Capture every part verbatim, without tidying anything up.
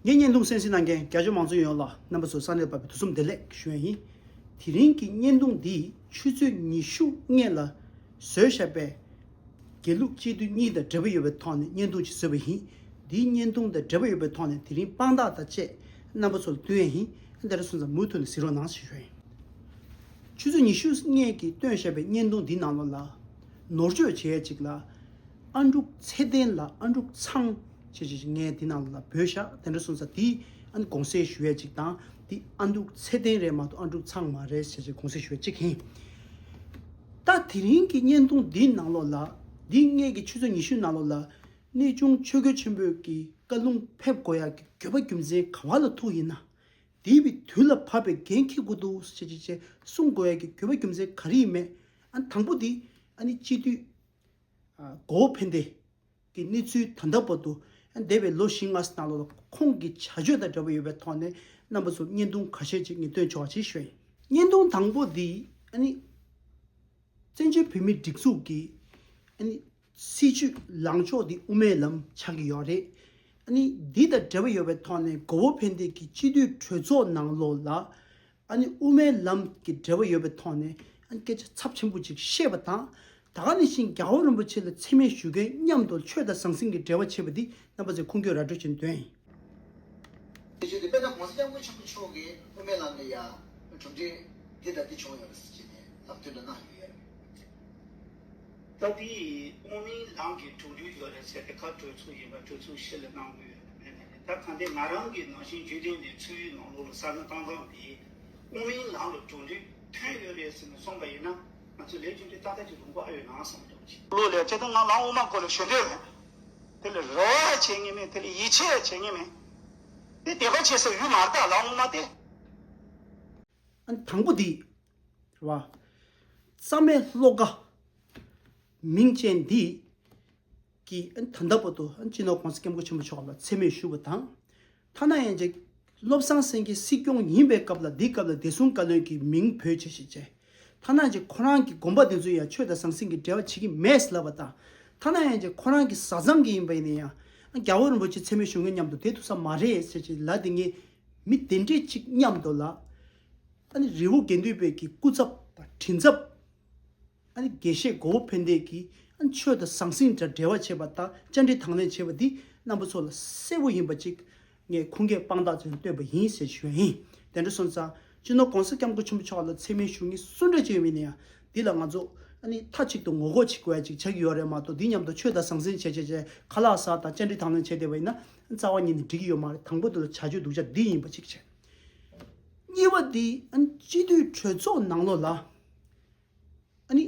ངའི་བརྙན་ཐུང་གསན་གཟིགས་གནང་མཁན་རྒྱ་ཆེ་མང་ཚོགས་ཡོངས་ལ་རྣམ་པ་ཚོ་ས་གནས་བབས་པའི་དུས་གསུམ་བདེ་ལེགས་ཞུ་ཡ་ཡིན། དེ་རིང་གི་བརྙན་ཐུང་འདི་ཆུ་ཚོད་ཉི་ཤུ་སྔོན་ལ་བཟོས་བཞག་པའི་དགེ་ལུགས་སྤྱི་འཐུས་གཉིས་དང་འབྲེལ་བ་ཡོད་པའི་ཐོག་ནས་བརྙན་ཐུང་ཅིག་བཟོས་པ་ཡིན། འདིའི་བརྙན་ཐུང་དང་འབྲེལ་བ་ཡོད་པའི་ཐོག་ནས་དེ་རིང་དཔང་རྟགས་དང་བཅས་རྣམ་པ་ཚོ་ལ་སྟོན་ཡ་ཡིན། དེ་འདྲ་སོང་ཙང་མུ་མཐུད་ནས་གཟིགས་རོགས་གནང་ཞེས་ཞུ་ཡ་ཡིན། ཆུ་ཚོད་ཉི་ཤུ་སྔོན་གྱི་སྟོན་བཞག་པའི་བརྙན་ཐུང་འདིའི་ནང་ལོགས་ལ་ནོར་བཅོས་བྱེད་ཡ་ཅིག་ལ། ཨ་འབྲུག་ཚེ་བརྟན་ལ་ཨ་འབྲུག་ཚང་ཞེས་བྱས་ངས་འདི་ནང་ལ་བོས་ཤག་དེ་འདྲ་སོང་ཙང་འདི་ཨ་ནི་དགོངས་སེལ་ཞུ་ཡ་ཅིག་དང་། འདི་ཨ་འབྲུག་ཚེ་བརྟན་རེད་མ་གཏོགས་ཨ་འབྲུག་ཚང་མ་རེད་ཞེས་བྱས་དགོངས་སེལ་ཞུ་ཡ་ཅིག་ཡིན། ད་དེ་རིང་གི་བརྙན་ཐུང་འདིའི་ནང་ལོགས་ལ། འདི་སྔོན་གྱི་ཆུ་ཚོད་ཉི་ཤུ་ནང་ལོགས་ལ་གནས་ཆུང་ཆོས་རྒྱལ་ཆེན་པོས་ཀྱི་བཀའ་ལུང་ཕེབས་དགོས་ཡ་གི་དགོས་པ་རྒྱུ་མཚན་ག་བ་ལ་ཐུག་ཡིན་ན། འདས་པའི་དུས་ལ་བབ་པའི་འགན་འཁྱེར་དགོས་འདུག་ཅེས་ཅེས་ཅེས་གསུང་དགོས་ཡ་གི་དགོས་པ་རྒྱུ་མཚན་ག་རེ་ཡིན་མེད། ཨ་དང་པོ་འདི་ཨ་ནི་སྤྱི་འཐུས་ཨ་མགོ་བོ་ཕན་བདེ་གི་གནས་ཚུལ་ད་ལྟ་བར་དུ་ཨ་འདས་པའི་ལོ་བཞི་ལྔ་ཙམ་ནང་ལོགས་ལ་ཁོང་གི་བྱ་སྤྱོད་དང་འབྲེལ་བ་ཡོད་པའི་ཐོག་ནས་རྣམ་པ་ཚོར་བརྙན་ཐུང་ཁ་ཤས་ཅིག་ངས་སྟོན་ཆོག་པ་ཅིག་ཞུ་ཡིན། བརྙན་ཐུང་དང་པོ་འདི་ཨ་ནི། བཙན་བྱོལ་བོད་མིའི་སྒྲིག་འཛུགས་ཀྱི་ཨ་ནི་སྲིད་བྱུས་ལངས་ཕྱོགས་འདི་དབུ་མའི་ལམ་ཆགས་ཀྱི་ཡོད་རེད། ཨ་ནི་འདི་དང་འབྲེལ་བ་ཡོད་པའི་ཐོག་ནས་མགོ་བོ་ཕན་བདེ་གི་སྤྱི་འཐུས་གྲོས་ཚོགས་ནང་ལོགས་ལ་ཨ་ནི་དབུ་མའི་ལམ་གྱི་འབྲེལ་བ་ཡོད་པའི་ཐོག་ནས་ཨ་ནི་སྐད་ཆ་ཚབས་ཆེན་པོ་ཅིག་བཤད་པ་དང་། ད་ག་ནང་བཞིན་རྒྱལ་བ་རིན་པོ་ཆེ་ལ་མཚན་སྨད་ཞུ་མཁན་མཉམ་དུ་ཆོས་དང་ཟང་ཟིང་གི་འབྲེལ་བ་བྱས་པ་འདི་རྣམ་པ་ཚོས་ཁུངས་སྐྱེལ་ར་སྤྲོད་བྱེད་འདོད་ཡིན། དེ་བཞིན་དུ་དཔེར་ན་༸གོང་ས་༸སྐྱབས་མགོན་ཆེན་པོ་མཆོག་གིས་དབུ་མའི་ལམ་ལ་ཡ་གྲུབ་འབྲས་འདི་དང་འདི་བྱུང་ཡོད་རེད་ཟེར་བྱས་ནས་ལམ་སྟོན་འདྲ་གནང་ཡོད་ཡ། ད་དེ་དབུ་མའི་ལམ་གྱི་གྲུབ་འབྲས་ཡོད་རེད་ཟེར་ཏེ་ཁ་གྲོས་ཚོགས་ཡིན་པ་གྲོས་ཚོགས་ཕྱི་ལ་གནང་དགོས་ཡོད་མེད་ནས། ད་ག་འདི་ང་རང་གི་ནང་བཞིན་རྒྱུན་ལྡན་ནས་ཚོགས་ཡིག་ནང་ལོགས་ལ་ས་ནང་བཏང་སྟངས་དེ་དབུ་མའི་ལམ་ལ་གྲུབ་འབྲས་ཐོན་ཡོད་རེད་ཟེར་ནས་གསུངས་པ་ཡིན་ན། ང་ཚོ་ལས་རྒྱུ་འབྲས་ཏག་ཏག་ཅིག་ལོངས་པ་ཨ་ཡོད་ནའང་བསམ་འདུག་ཅིག་བློ་ལས་ཇི་ལྟར་ང་ལམ་དབུ་མ་སྐོར་ལ་ཞུ་འདོད་མེད། དེ་ལ་རེ་བ་བྱེད་ངེས་མེད། དེ་ལ་ཡིད་ཆེས་བྱེད་ངེས་མེད། དེ་དད་པ་བྱེད་ས་ཡུལ་མ་རེད་ད་ལམ་དབུ་མ་དེ། ཨ་ནི་དང་པོ་འདི་རེད་བ། རྩ་མེད་བློ་དགའ་མིང་ཅན་འདི་གིས་ཨ་ནི་ད་ལྟ་བར་དུ་ཨ་ནི་སྤྱི་ནོར་༸གོང་ས་༸སྐྱབས་མགོན་ཆེན་པོ་མཆོག་ལ་མཚན་སྨད་ཞུས་པ་དང་། ཐ་ན་ཡང་ཅིག་བློ་བཟང་སེང་གེ་སྲིད་སྐྱོང་ཡིན་པའི་སྐབས་ལ་འདིའི་སྐབས་ལ་བདེ་སྲུང་བཀའ་བློན་གྱི་མིང་འབོད་བྱས་ཤིག་བྱས། ཐ་ན་ཅིག་ཁོ་རང་གི་དགོན་པ་དེ་ཚོ་ཡང་ཆོས་དང་ཟང་ཟིང་གི་འབྲེལ་བ་བྱེད་ཀྱི་མེད་ལབ་པ་དང་། ཐ་ན་ཡང་ཅིག་ཁོ་རང་གི་བཟའ་ཚང་གི་ཡིན་པ་ཡིན་ན་ཡང་རྒྱལ་བ་རིན་པོ་ཆེ་མཚན་སྨད་ཞུ་མཁན་མཉམ་དུ་བསྡད་ཐུབ་ས་མ་རེད་ཟེར་ཅིག་ལབ་དེ་ངས་མི་དེ་འདྲས་ཅིག་མཉམ་དུ་ལ། ཨ་ནི་རི་བོ་དགེ་ལྡན་པའི་གི་སྐུ་ཚབ་དང་མགྲིན་ཚབ། ཨ་ནི་དགེ་བཤེས་མགོ་བོ་ཕན་བདེ་གིས་ཨ་ནི་ཆོས་དང་ཟང་ཟིང་འདྲ་འབྲེལ་བ་བྱེད་པ་དང་བཅར་འདྲི་དང་ལེན་བྱེད་པ་འདི་རྣམ་པ་ཚོ་ལ་གསལ་པོ་ཡིན་པ་ཅིག་ངས་ཁུངས་སྐྱེལ་དཔང་རྟགས་ཅན་བཏོན་པ་ཡིན་ཟེར་ཞུ་ཡ་ཡིན། དེ་འདྲ་སོང་ཙང་སྤྱི་ནོར་༸གོང་ས་༸སྐྱབས་མགོན་ཆེན་པོ་མཆོག་ལ་མཚན་སྨད་ཞུ་མཁན་སུ་འདྲ་ཅིག་ཡོད་མིན་ན་ཡང་འདི་ལ་ང་ཚོ་ཨ་ནི་མཐའ་གཅིག་ཏུ་ངོ་རྒོལ་བྱེད་དགོས་ཡ་ཅིག་ཆགས་ཀྱི་ཡོད་རེད་མ་གཏོགས། འདི་མཉམ་དུ་ཆོས་དང་ཟང་ཟིང་བྱས་བྱས་བྱས་ཁ་ལག་ཟ་དང་བཅར་འདྲི་དང་ལེན་བྱས་བསྡད་པ་ཡིན་ན་རྩ་བ་ཉིད་ནས་འགྲིག་གི་ཡོད་མ་རེད། དང་པོ་དེ་ལ་བྱ་སྤྱོད་སྡུག་ཅག་འདི་ཡིན་པ་ཅིག་བྱས། གཉིས་པ་འདི་ཨ་ནི་སྤྱི་འཐུས་གྲོས་ཚོགས་ནང་ལོགས་ལ། ཨ་ནི་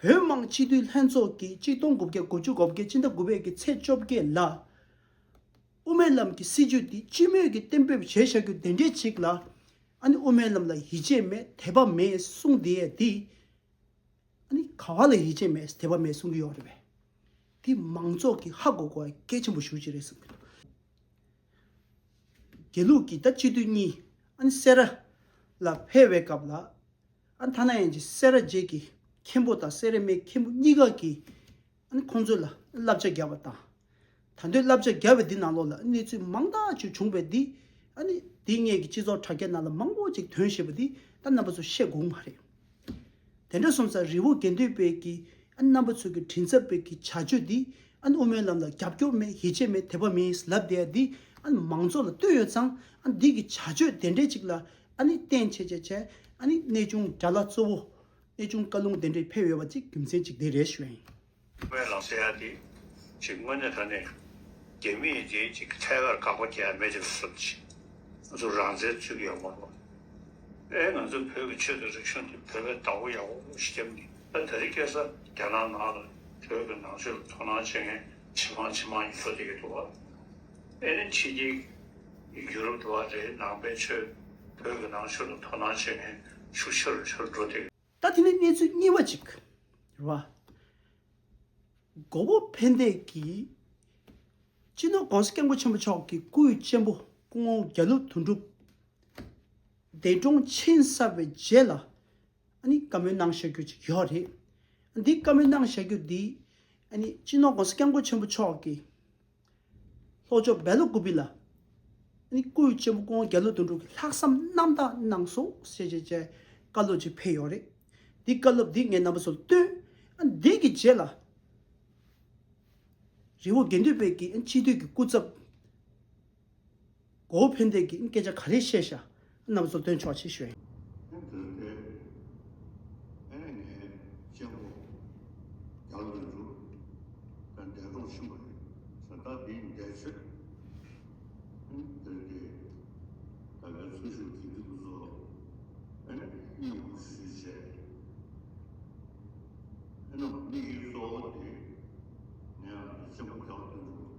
བོད་མི་མང་སྤྱི་འཐུས་ལྷན་ཚོགས་ཀྱི་གཅིག་སྟོང་དགུ་བརྒྱ་དགུ་བཅུ་གོ་བརྒྱད་སྤྱི་ཟླ་དགུ་པའི་གི་ཚེས་བཅོ་བརྒྱད་ལ། དབུ་མའི་ལམ་གྱི་སྲིད་བྱུས་འདི་སྤྱི་མོས་ཀྱིས་གཏན་འབེབས་བྱས་བཞག་རྒྱུ་དེ་འདྲའི་ཅིག་ལ། ཨ་ནི་དབུ་མའི་ལམ་ལ་ཡིད་ཆེས་མེད། དད་པ་མེད་གསུངས་བསྡད་ཡས་འདི། ཨ་ནི་ག་བ་ལ་ཡིད་ཆེས་མེད་དད་པ་མེད་གསུང་གི་ཡོད་རེད་པས། འདི་མང་ཚོགས་ཀྱིས་ཧ་གོ་དགོས་པ་གལ་ཆེན་པོ་ཞེ་པོ་ཅིག་རེད་བསམ་གྱི་འདུག་དགེ་ལུགས་ཀྱི་ད་སྤྱི་འཐུས་གཉིས་ཨ་ནི་སེ་ར་ལ་ཕེབས་པའི་སྐབས་ལ། ཨ་ཐ་ན་ཡང་ཅིག་སེ་ར་བྱེས་ཀྱི་མཁན་པོ་དང་སེ་ར་སྨད་མཁན་པོ་གཉིས་ཀ་གིས་ཨ་ནི་ཁོང་ཚོ་ལ་བསླབ་བྱ་བརྒྱབ་པ་དང་། ད་དུང་བསླབ་བྱ་བརྒྱབ་པའི་འདི་ནང་ལོགས་ལ་གནས་ཚུལ་མང་དག་ཅིག་བྱུང་བའི་འདི། ཨ་ནི་འདི་སྔོན་གྱི་སྤྱི་ཚོགས་དྲ་རྒྱ་ནང་ལ་མང་པོ་ཅིག་ཐོན་བཞིན་པ་འདི་ད་རྣམ་པ་ཚོ་ཤེས་དགོས་མ་རེད། དེ་འདྲ་སོང་ཙང་རི་བོ་དགེ་ལྡན་པའི་གི་ཨ་ནི་རྣམ་པ་ཚོ་གི་མགྲིན་ཚབ་པའི་གི་བྱ་སྤྱོད་འདི་ཨ་ནི་དབུ་མའི་ལམ་ལ་རྒྱབ་སྐྱོར་མེད། ཡིད་ཆེས་མེད། དད་པ་མེད་ལབ་བསྡད་ཡ་འདི་ཨ་ནི་མང་ཚོགས་ལ་བསྟོད་ཡོད་ཙང་། ཨ་ནི་འདི་གི་བྱ་སྤྱོད་དེ་འདྲའི་ཅིག་ལ་ཨ་ནི་བརྟེན་བྱས་བྱས་བྱས་ཨ་ནི་གནས་ཆུང་དགྲ་ལྷ་གཙོ་བོ། གནས་ཆུང་བཀའ་ལུང་དེ་འདྲའི་ཕེབས་ཡོད་པ་ཅིག་རྒྱུ་མཚན་ཅིག་དེ་རེད་ཞུ་ཡ་ཡིན། དབུ་མའི་ལམ་ཟེར་ཡ་དེ་ཅིག་དངོས་གནས་དྲང་གནས་རྒྱ་མིས་དེ་ཅིག་ཐད་ཀར་དགག་པ་རྒྱག་ཡ་མེད་ཅིག་བཟོ་ཅིག་ང་ཚོ་རང་བཙན་རྩོད་ཀྱི་ཡོད་མ་རེད་པ། ཨེ་ང་ཚོ་བོད་ཀྱི་ཆོས་དང་རིག་གཞུང་དེ་བོད་པའི་བདག་པོ་ཡག་པོ་ཞིག་བརྒྱབ་ནས། ད་དེ་རིང་ཁ་སང་རྒྱ་ནག་ནང་ལ་བོད་ཀྱི་ནང་ཆོས་ལ་དོ་སྣང་བྱེད་མཁན་ཇེ་མང་ཇེ་མང་ཡིན་འགྲོ་བསྡད་ཀྱི་འདུག་པ། ཨེ་ནི་ཕྱི་རྒྱལ་ཡུ་རོབ་འདྲ་བ་རེད། ནང་པའི་ཆོས་བོད་ཀྱི་ནང་ཆོས་ལ་དོ་སྣང་བྱེད་མཁན་ཤུགས་ཆེ་རུ་ཆེ་རུ་འགྲོ་བསྡད་ཀྱི། ད་དེ་ནས་གནས་ཚུལ་གཉིས་པ་ཅིག་རེད་བ། མགོན་པོ་ཕན་བདེ་གིས་སྤྱི་ནོར་༸གོང་ས་༸སྐྱབས་མགོན་ཆེན་པོ་མཆོག་གི་སྐུའི་གཅེན་པོ་སྐུ་ངོ་རྒྱ་ལོ་དོན་གྲུབ་འདས་གྲོངས་ཕྱིན་ཚར་བའི་རྗེས་ལ། ཨ་ནི་བཀའ་མོལ་གནང་བཞག་རྒྱུ་ཅིག་ཡོད་རེད། འདི་བཀའ་མོལ་གནང་བཞག་རྒྱུ་འདི་ཨ་ནི་སྤྱི་ནོར་༸གོང་ས་༸སྐྱབས་མགོན་ཆེན་པོ་མཆོག་གིས་ལྷོ་ཕྱོགས་སྦེ་ལ་ཀུ་པི་ལ་ ནི་སྐུའི་གཅེན་པོ་སྐུ་ངོ་རྒྱ་ལོ་དོན་གྲུབ་ཀྱིས་ལྷག་བསམ་རྣམ་དག་གནང་སོང་ཞེས་བྱས་བྱས་བཀའ་སློབ་ཅིག་ཕེབས་ཡོད་རེད། འདི་བཀའ་སློབ་འདི་ངས་རྣམ་པ་ཚོར་སྟོན། ཨ་འདི་གི་རྗེས་ལ་རི་བོ་དགེ་ལྡན་པའི་གི་སྤྱི་འཐུས་ཀྱི་སྐུ་ཚབ་གོ་བོ་ཕན་བདེ་གིས་སྐད་ཆ་ག་རེ་བཤད་ཤག་རྣམ་པ་ཚོར་སྟོན་ཆོག་ཅེས་ཞུ། ཨེ་འདི་ལྟའི་ཨེ་ནས་ངའི་གཅེན་པོ་རྒྱ་ལོ་དོན་གྲུབ་དང་འདས་གྲོངས་ཕྱིན་པ་རེད། ད་ལྟ་འདིའི་འདས་མཆོད་ཨེ་འདི་ལྟའི་ད་ལྟའི་ཚོགས་ཞུགས་དགེ་འདུན་པ་ཚོ་ཨེ་ནས་བསྙེན་བཀུར་ཞུས་བྱས། ཨེ་ནས་དམིགས་ཡུལ་གཙོ་བོ་དེ་ངའི་གཅེན་པོ་རྒྱ་ལོ་དོན་གྲུབ།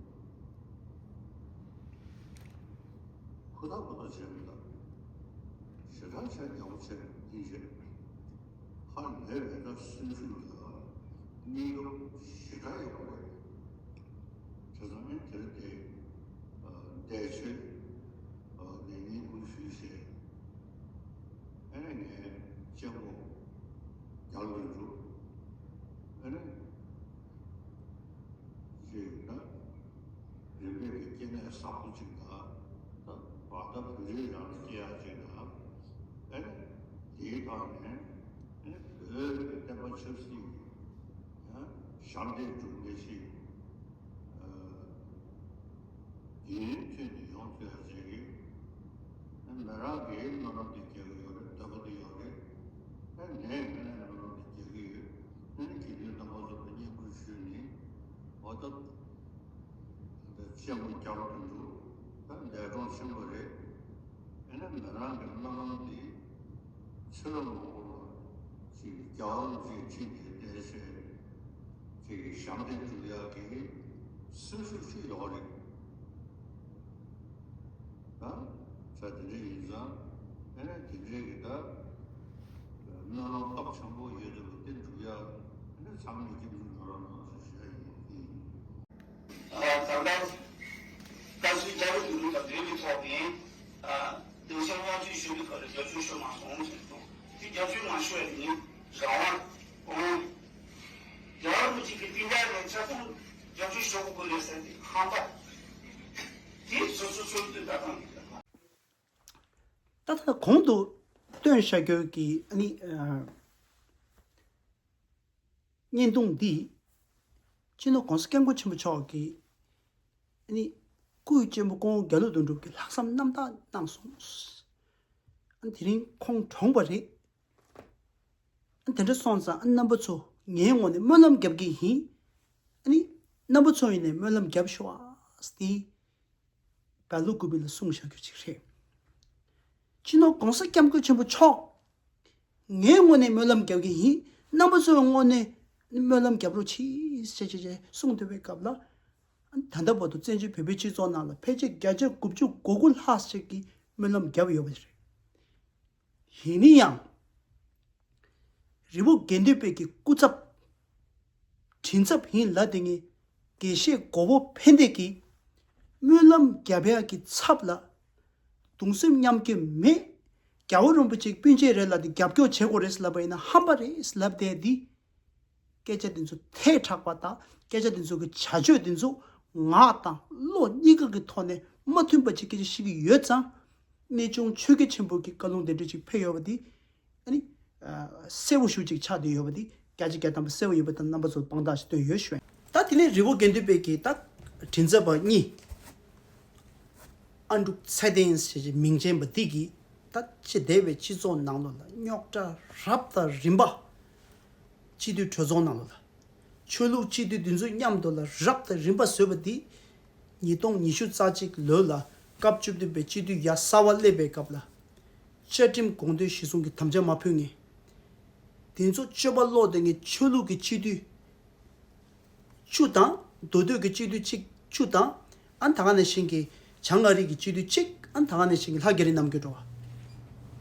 ཧུར་ཐག་ཧུར་ཐག་བྱས་མི་དང་། ཞེ་དྲག་བྱས་རྒྱག་པོ་བྱས་ཡིན་རེད། ཧ་ལས་པའི་ད་སེམས་ཤུགས་དང་སྙིང་སྟོབས་ཞེ་དྲག་ཡོད་པ་རེད། བྱས་ཙང་ཨེ་དེར་དེ་འདས་ཆོས་ཀྱི་བསྙེན་བཀུར་ཞུས་བྱས། ཨེ་ནས་ངའི་གཅེན་པོ་རྒྱ་ལོ་དོན་གྲུབ་ཨེ་ནས། ཅེས་ན། རིམ་པས་ཀྱི་སྐྱེ་གནས་བཟང་པོ་ཅིག་དང་། ད་བར་ཐག་བོད་རིགས་རང་ལ་སྐྱེ་ཡག་ཅིག་དང་། ཨེ་ནས་དེའི་ཐོག་ནས་ཨེ་ནས་བོད་ཀྱི་བསྟན་པ་ཆབ་སྲིད་ཀྱི་ཡང་ཞབས་འདེགས་སྒྲུབ་མཁན་ཞིག་ཨ་རྒྱུན་མཐུད་ནས་ཡོང་ཐུབ་ཡག་ཅིག་གི་ཨེ་མི་རང་གི་སྨོན་ལམ་དེ་རྒྱག་གི་ཡོད་རེད། འདོད་པ་དེ་ཡོད་རེད། ཨེ་ནས་ངས་སྨོན་ལམ་དེ་རྒྱག་གི་ཡོད། ཨེ་ནས་དགེ་འདུན་རྣམ་པ་ཚོ་ལ་བསྙེན་བཀུར་ཞུས་ནས་འོ་ད། གཅེན་པོ་རྒྱ་ལོ་དོན་གྲུབ་ད་འདས་གྲོངས་ཕྱིན་པ་རེད། ཨེ་ནས་ང་རང་གི་སྨོན་ལམ་འདི་ཚེ་རབས་མང་པོ་ལ་ཅིག་རྒྱལ་བ་རིན་པོ་ཆེའི་འཁྲུངས་སྐར་དེ་བྱས་ཅིག་ཞབས་འདེགས་སྒྲུབ་ཡག་གི་སེམས་ཤུགས་ཤིག་ཡོད་རེད། ད་ཆ་དེ་འདྲ་ཡིན་ཙང་ཨེ་ནས་དེ་འདྲའི་གི་ད་སྨོན་ལམ་སྟོབས་ཆེན་པོ་ཡོད་དེ་ལ་བརྟེན་སྒྲུབ་ཡག་ཨེ་ནས་ཚང་མས་སྐྱབས་འཇུག་གནང་རོགས་གནང་ཞེས་ཞུ་ཡག་ཡིན། ད་ལྟ་བཀའ་ཟུར་རྒྱ་རི་དོན་གྲུབ་དང་འབྲེལ་བའི་ཐོག་ནས་སྡིངས་ཆ་བསྔགས་བརྗོད་ཞུ་བའི་སྐབས་ལ་རྒྱབ་སྐྱོར་ཞུ་མ་སོང་ཟེར་འདུག་དེ་རྒྱབ་སྐྱོར་མ་ཞུ་བ་ནི་རང་དབང་གོང་རྒྱལ་བ་རིན་པོ་ཆེ་གི་སྤུན་ཟླ་ནས་ཆ་ཚང་རྒྱབ་སྐྱོར་ཞུ་དགོས་ཀྱི་རེད་ཟེར་ཏེ་ཧམ་པ་དེ་སོ་སོ་ཚོར་འདོད་ད་གཏོང་གི་ཡོད། ད་ལྟ་གོང་དུ་བཏོན་བཞག་རྒྱུ་གི་ཨ་ནི་ཨ། བརྙན་ཐུང་འདི་སྤྱི་ནོར་༸གོང་ས་༸སྐྱབས་མགོན་ཆེན་པོ་མཆོག་གིས་ཨ་ནི་སྐུའི་གཅེན་པོ་སྐུ་ངོ་རྒྱ་ལོ་དོན་གྲུབ་ཀྱི་ལྷག་བསམ་རྣམ་དག་གནང་སོང་། ཨ་ནི་དེ་རིང་ཁོང་གྲོངས་པ་རེད། ཨ་ནི་དེ་འདྲ་སོང་ཙང་ཨ་ནི་རྣམ་པ་ཚོ་ངའི་ངོས་ནས་སྨོན་ལམ་རྒྱབ་ཀྱི་ཡིན། ཨ་ནི་རྣམ་པ་ཚོ་ཡིན་ནའི་སྨོན་ལམ་རྒྱབ་ཤོག་ཨ་ཟེར་ཏེ། བལ་ལུ་ཀུ་པི་ལ་གསུངས་བཞག་རྒྱུ་ཅིག་རེད། སྤྱི་ནོར་༸གོང་ས་༸སྐྱབས་མགོན་ཆེན་པོ་མཆོག་ངའི་ངོས་ནས་སྨོན་ལམ་རྒྱབ་ཀྱི་ཡིན། རྣམ་པ་ཚོའི་ངོས་ནས་སྨོན་ལམ་རྒྱབ་རོགས་གྱིས་ཞེས་བྱས་བྱས་གསུངས་བསྡད་པའི་སྐབས་ལ། ད་ལྟ་བར་དུ་བཙན་བྱོལ་བོད་པའི་སྤྱི་ཚོགས་ནང་ལ་ཕལ་ཆེར་བརྒྱ་ཆ་དགུ་བཅུ་གོ་དགུ་ལྷག་ཅིག་གིས་སྨོན་ལམ་བརྒྱབ་ཡོད་པ་རེད། ཡིན་ན་ཡང་། རི་བོ་དགེ་ལྡན་པའི་གི་སྐུ་ཚབ། མགྲིན་ཚབ་ཡིན་ལབ་བསྡད་མཁན་དགེ་བཤེས་མགོ་བོ་ཕན་བདེ་གིས་སྨོན་ལམ་རྒྱབ་ཡག་གི་ཚབ་ལ་གདུང་སེམས་མཉམ་སྐྱེད་མེད། རྒྱལ་བ་རིན་པོ་ཆེའི་སྤུན་མཆེད་རེད་ལབ་སྟེ་རྒྱབ་སྐྱོར་བྱེད་དགོས་རེད་ལབ་པ་ཡིན་ན་ཧམ་པ་རེད་ལབ་བསྡད་འདི། སྐད་ཆ་འདི་ཚོ་ཐལ་དྲགས་པ་དང་སྐད་ཆ་འདི་ཚོ་གི་བྱ་སྤྱོད་འདི་ཚོ་ངག་དང་བློ་གཉིས་ཀ་གི་ཐོག་ནས་མ་མཐུན་པ་ཅིག་སྐད་ཆ་བཤད་ཀྱི་ཡོད་ཙང་། གནས་ཆུང་ཆོས་རྒྱལ་ཆེན་པོ་གི་བཀའ་ལུང་དེ་འདྲ་ཅིག་ཕེབས་ཡོད་པ་འདི། ཨ་ནི། གསལ་པོ་ཞེ་པོ་ཅིག་ཆགས་བསྡད་ཡོད་པ་འདི་བརྒྱ་ཆ་བརྒྱ་ཐམ་པ་གསལ་པོ་ཡོད་པ་དང་རྣམ་པ་ཚོར་དཔང་རྟགས་ཤིག་སྟོན་ཡོད་ཞུ། ད་དེ་ནས་རི་བོ་དགེ་ལྡན་པའི་གི་ད་མགྲིན་ཚབ་པ་གཉིས། ཨ་འབྲུག་ཚེ་བརྟན་ཞེས་མིང་ཅན་པ་འདི་གིས་ད་ཕྱི་འདས་པའི་སྤྱི་ཚོགས་ནང་ལོགས་ལ་རྙོག་དྲ་རབ་དང་རིམ་པ། སྤྱི་འཐུས་གྲོས་ཚོགས་ནང་ལོགས་ལ། ཆོས་ལུགས་སྤྱི་འཐུས་འདི་ཚོ་མཉམ་དུ་ལ་རབ་དང་རིམ་པ་བཟོས་པ་འདི། ཉིས་སྟོང་ཉི་ཤུ་རྩ་གཅིག་ལོ་ལ་སྐབས་བཅུ་བདུན་པའི་སྤྱི་འཐུས་ཡ་གསར་པ་སླེབས་པའི་སྐབས་ལ། བཅའ་ཁྲིམས་དགོངས་དོན་གཞི་བཟུང་གི་དམ་བཅའ་མ་ཕུལ་མཁན། དེ་ཚོ་སྤྱོད་པ་ལོག་བསྡད་མཁན་ཆོས་ལུགས་ཀྱི་སྤྱི་འཐུས་བཅུ་དང་མདོ་སྟོད་ཀྱི་སྤྱི་འཐུས་གཅིག་བཅུ་དང་། ཨ་ད་ག་ནང་བཞིན་གྱི་བྱང་ཨ་རི་གི་སྤྱི་འཐུས་གཅིག་ཨ་ད་ག་ནང་བཞིན་གྱི་ལྷ་རྒྱ་རི་རྣམ་རྒྱལ་འགྲོ་བ།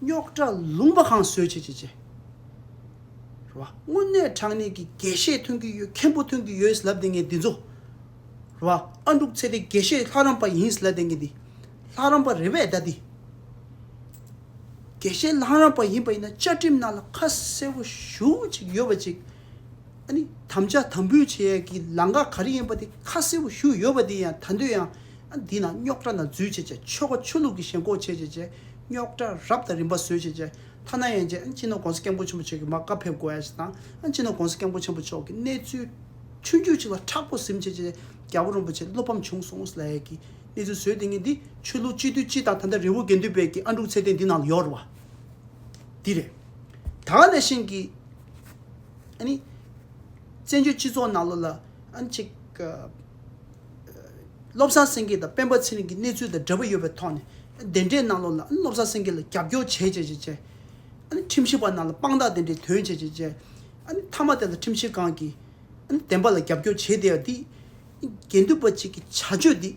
རྙོག་དྲ་ལུང་པ་གང་བཟོས་བྱས་བྱས་བྱས། རེད་བ། དངོས་གནས་དྲང་གནས་ཀྱི་དགེ་བཤེས་ཐོན་གྱི་ཡོད། མཁན་པོ་ཐོན་གྱི་ཡོད་ལབ་བསྡད་མཁན་འདི་ཚོ། རེད་བ། ཨ་འབྲུག་ཚེ་བརྟན་དགེ་བཤེས་ལྷ་རམས་པ་ཡིན་ལབ་བསྡད་མཁན་འདི། ལྷ་རམས་པ་རེད་པས་ད་འདི། དགེ་བཤེས་ལྷ་རམས་པ་ཡིན་པ་ཡིན་ན་བཅའ་ཁྲིམས་ནང་ལ་ཁ་གསལ་པོ་ཞེ་པོ་ཅིག་ཡོད་པ་ཅིག་ཨ་ནི་དམ་བཅའ་དམ་འབུལ་བྱེད་ཡས་ཀྱི་ལམ་ཁ་ག་རེ་ཡིན་པ་དེ་ཁ་གསལ་པོ་ཞེ་པོ་ཡོད་པ་དེ་ཡང་ད་དུང་ཡང་ ཨ་འདི་ན་རྙོག་དྲ་ན་འཛུལ་བྱས་བྱས། ཆོལ་ཁ་ཆོས་ལུགས་ཀྱི་ཞེན་ཁོག་བྱས་བྱས་བྱས། རྙོག་དྲ་རབ་དང་རིམ་པ་བཟོས་བྱས་བྱས། ཐ་ན་ཡན་ཆད་ཨ་སྤྱི་ནོར་༸གོང་ས་༸སྐྱབས་མགོན་ཆེན་པོ་མཆོག་གིས་མར་བཀའ་ཕེབས་དགོས་ཡ་ཞིག་དང་། ཨ་སྤྱི་ནོར་༸གོང་ས་༸སྐྱབས་མགོན་ཆེན་པོ་མཆོག་གི་གནས་ཚུལ་ཆུང་ཆུང་ཅིག་ལ་མཁྲེགས་པོ་ཟིན་བྱས་བྱས། རྒྱལ་བ་རིན་པོ་ཆེ་བློ་ཕམ་བྱུང་སོང་ལབ་ཡ་གི་གནས་ཚུལ་བཟོས་བསྡད་མཁན་འདི་ཆོས་ལུགས་སྤྱི་འཐུས་སྤྱི་དང་། ད་ལྟ་རི་བོ་དགེ་ལྡན་པའི་གི་ཨ་འབྲུག་ཚེ་བརྟན་འདི་ནང་ལ་ཡོད་རེད་བ། འདི་རེད། ད་ག་ནང་བཞིན་གྱི་ཨ་ནི་བཙན་བྱོལ་སྤྱི་ཚོགས་ནང་ལོགས་ལ་ཨ་ནི་ཅིག་ཨ་བློ་བཟང་སེང་གེ་དང་སྤེན་པ་ཚེ་རིང་གི་གནས་ཚུལ་དང་འབྲེལ་བ་ཡོད་པའི་ཐོག་ནས། དེ་འདྲའི་ནང་ལོགས་ལ་ཨ་ནི་བློ་བཟང་སེང་གེ་ལ་རྒྱབ་སྐྱོར་བྱས་བྱས་བྱས་བྱས། ཨ་ནི་ཁྲིམས་ཞིབ་པ་ནང་ལ་དཔང་རྟགས་དེ་འདྲའི་ཐོན་བྱས་བྱས་བྱས། ཨ་ནི་མཐའ་མ་དེ་ལ་ཁྲིམས་ཞིབ་ཁང་གིས་ཨ་ནི་བདེན་པ་ལ་རྒྱབ་སྐྱོར་བྱས་བསྡད་ཡ་འདི། དགེ་འདུན་པ་གཅིག་གི་བྱ་སྤྱོད་འདི་